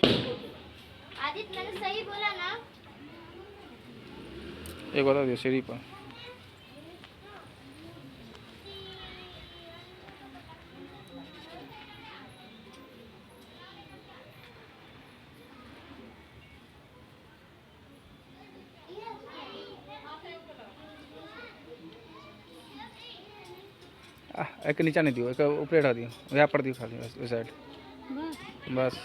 आदित्य मैंने सही बोला ना? एगो दऽ दियौ सीढ़ी पर। एहिके नीचा नहि दियौ, एहिके ऊपरे रह दियौ, वएह पर दियौ खाली, ओहि साइड बस।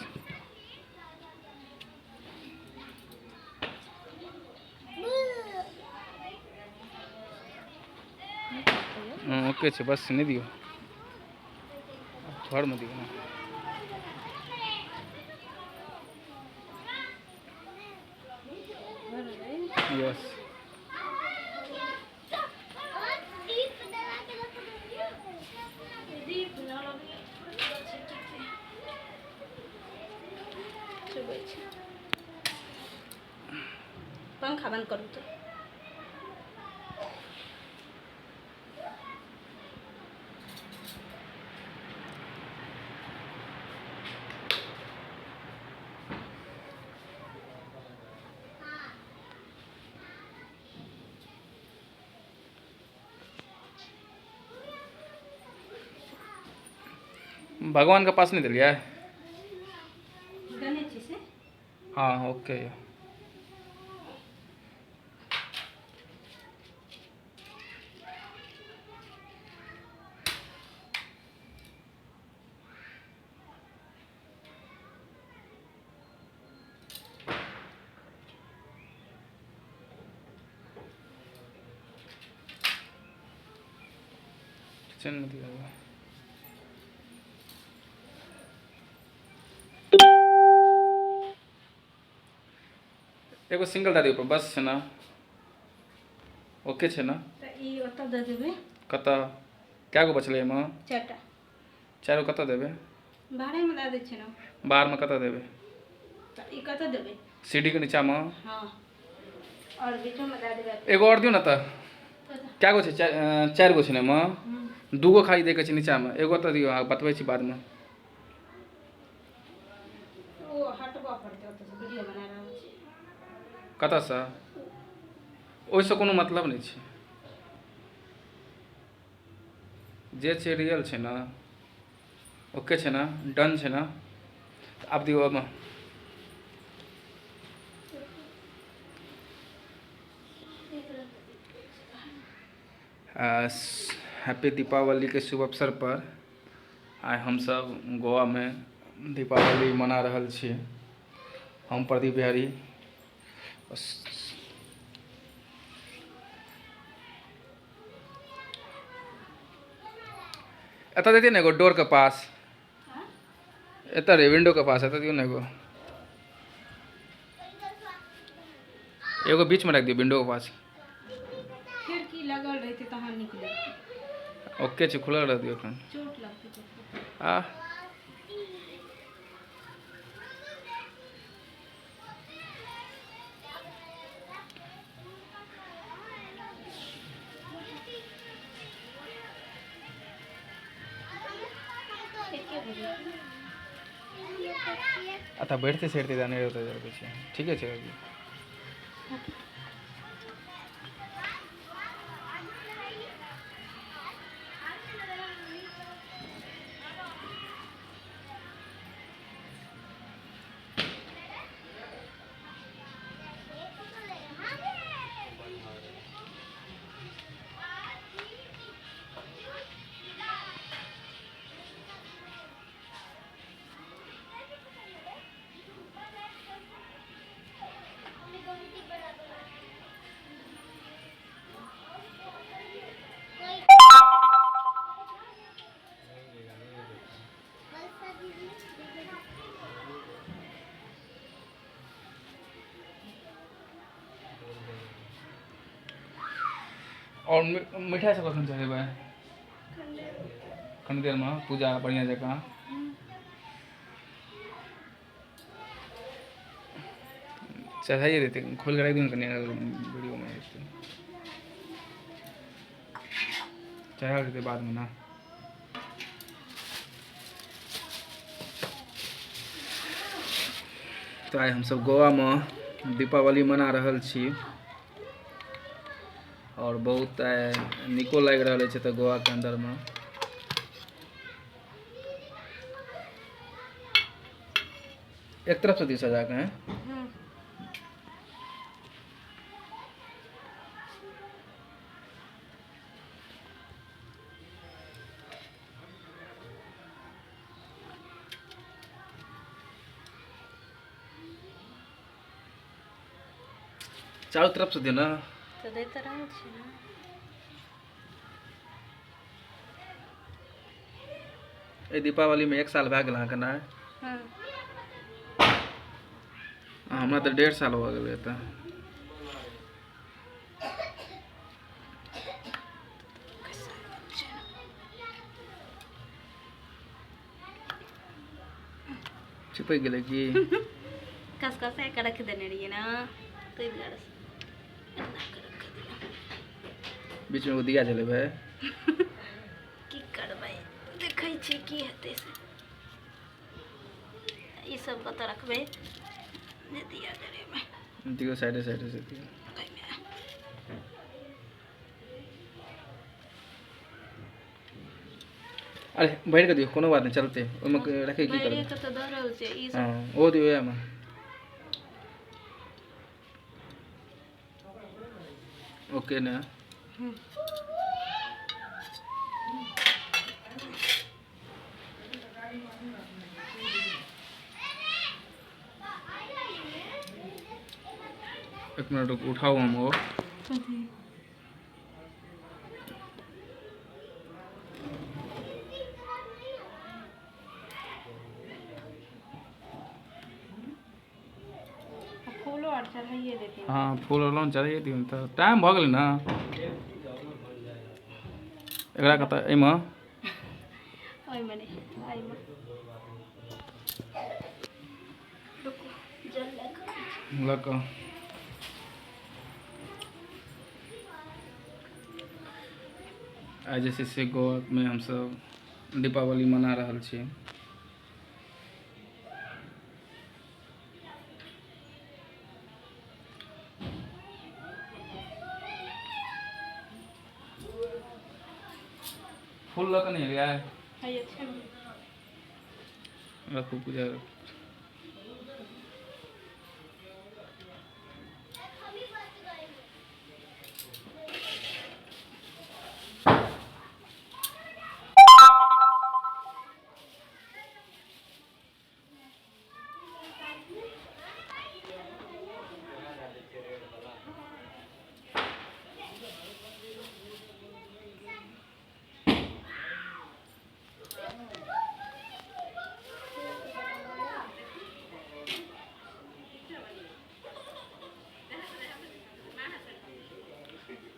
ओके छै, बस नहि दियौ, घरमे दियौ ने। यस। पंखा बंद करू तो। भगवान के पास नहीं दिलियै? गणेश जी से। हाँ ओके। किचन में दिया हुआ। एगो सिंगल दए दियौ ऊपर, बस छै ने? ओके छै ने? तऽ ई ओतऽ दऽ देबै। कतऽ? कए गो बचलै एहिमे? चारिटा। चारि गो कतऽ देबै? बाहरेमे दऽ दै छियै ने। बाहरमे कतऽ देबै? तऽ ई कतऽ देबै? सीढ़ीके नीचामे। हँ, आओर बीचोमे दऽ देबै। एगो आओर दियौ ने तऽ। कए गो छै? चारि गो छै ने एहिमे? दू गो खाली दैके छै नीचामे, एगो तऽ दियौ, अहाँके बतबै छी बादमे। ओ हटबऽ पड़तै ओतऽसँ, वीडियो बना रहल छी। कतऽसँ? ओहिसँ कोनो मतलब नहि छै, जे छै रियल छै ने। ओके छै ने? डन छै ने? आब दियौ ओहिमे। हैप्पी दीपावली के शुभ अवसर पर आइ हमसब गोवामे दीपावली मना रहल छी। हम प्रदीप बिहारी। एतऽ देतियै ने एगो डोरके पास, एतऽ रे विंडोके पास, एतऽ दियौ ने एगो, एगो बीचमे राखि दियौ विंडोके पास। खिड़की लगल रहतै तहन नीक लगतै। ओके छै, खुलल रह दियौ एखन। चोट लगतै। आ अतः बैठते सैठते जाने रहते जाबै छै, ठीके छै। अभी आओर मिठाइ सब कखन चढ़ेबै? कनि देरमे पूजा बढ़िआँ जकाँ चढ़ाइए देतै, खोलि कऽ राखि दियौ ने कनि, वीडियोमे हेतै, चढ़ा देतै बादमे ने। तऽ आइ हमसब गोवामे दीपावली मना रहल छी और बहुत आइ नीको लागि रहल अछि तऽ गोवाके अन्दरमे। एक तरफ से दी सजा के हैं। चारों तरफ से देना तो देते रहल छी ना। ए दीपावली में 1 साल भए गेल अहाँके ना? हाँ। हमरा तऽ 1.5 साल भऽ गेलै तऽ। चिपकि गेलै की? कस कस के रख देने रहियै ना, ताहि दुआरे एना के रख दियौ। बीच में एगो दिया जलेबै। की करबै, देखै छी की हेतै से। ई सब कतऽ रखबै जे दिया जरेबै? दियौ साइडे साइडे से दियौ। अरे भरि के दियौ, कोनो बात नहि, चलतै। ओहिमे रखै की करबै? भरिए के तऽ दऽ रहल छै ई सब। हाँ, ओ दियौ एहिमे। ओके ने? एक मिनट रुक, उठाओ हम वो। फूलो आर चढ़ाइए देते। हाँ, फूल और चढ़ाइए दियौ तऽ टाइम भऽ गेलै ना। एकरा कतऽ एहिमे? ओहिमे नहि, एहिमे। रुकू, जल लऽ कऽ। लऽ कऽ आइ जे छै से गोवामे हमसब दीपावली मना रहल छी। फूल लऽ कऽ नहि एलियै? हैया छै। रखू पूजा।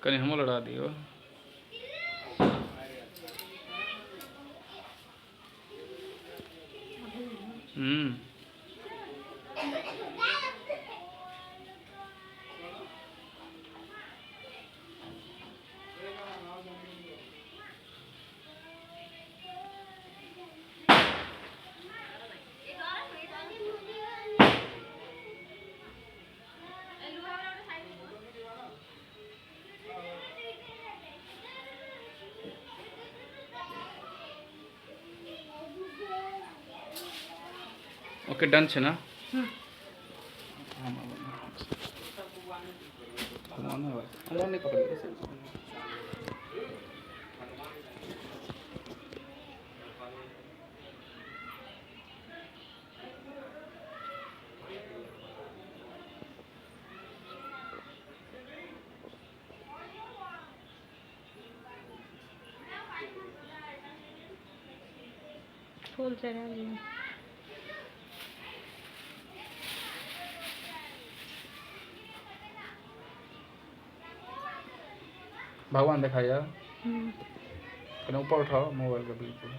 कनि हमरो लड़ा दियौ। ओके डन छै ना? भगवान नहीं पकड़िए। फूल चढ़ा लियौ। भगवान दिखाइए। कने ऊपर उठाओ मोबाइल के बिल्कुल।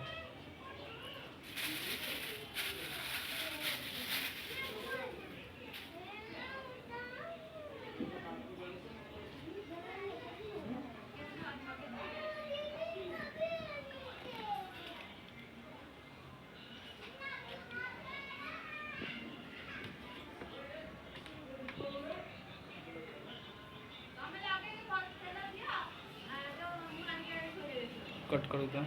कट करू तऽ।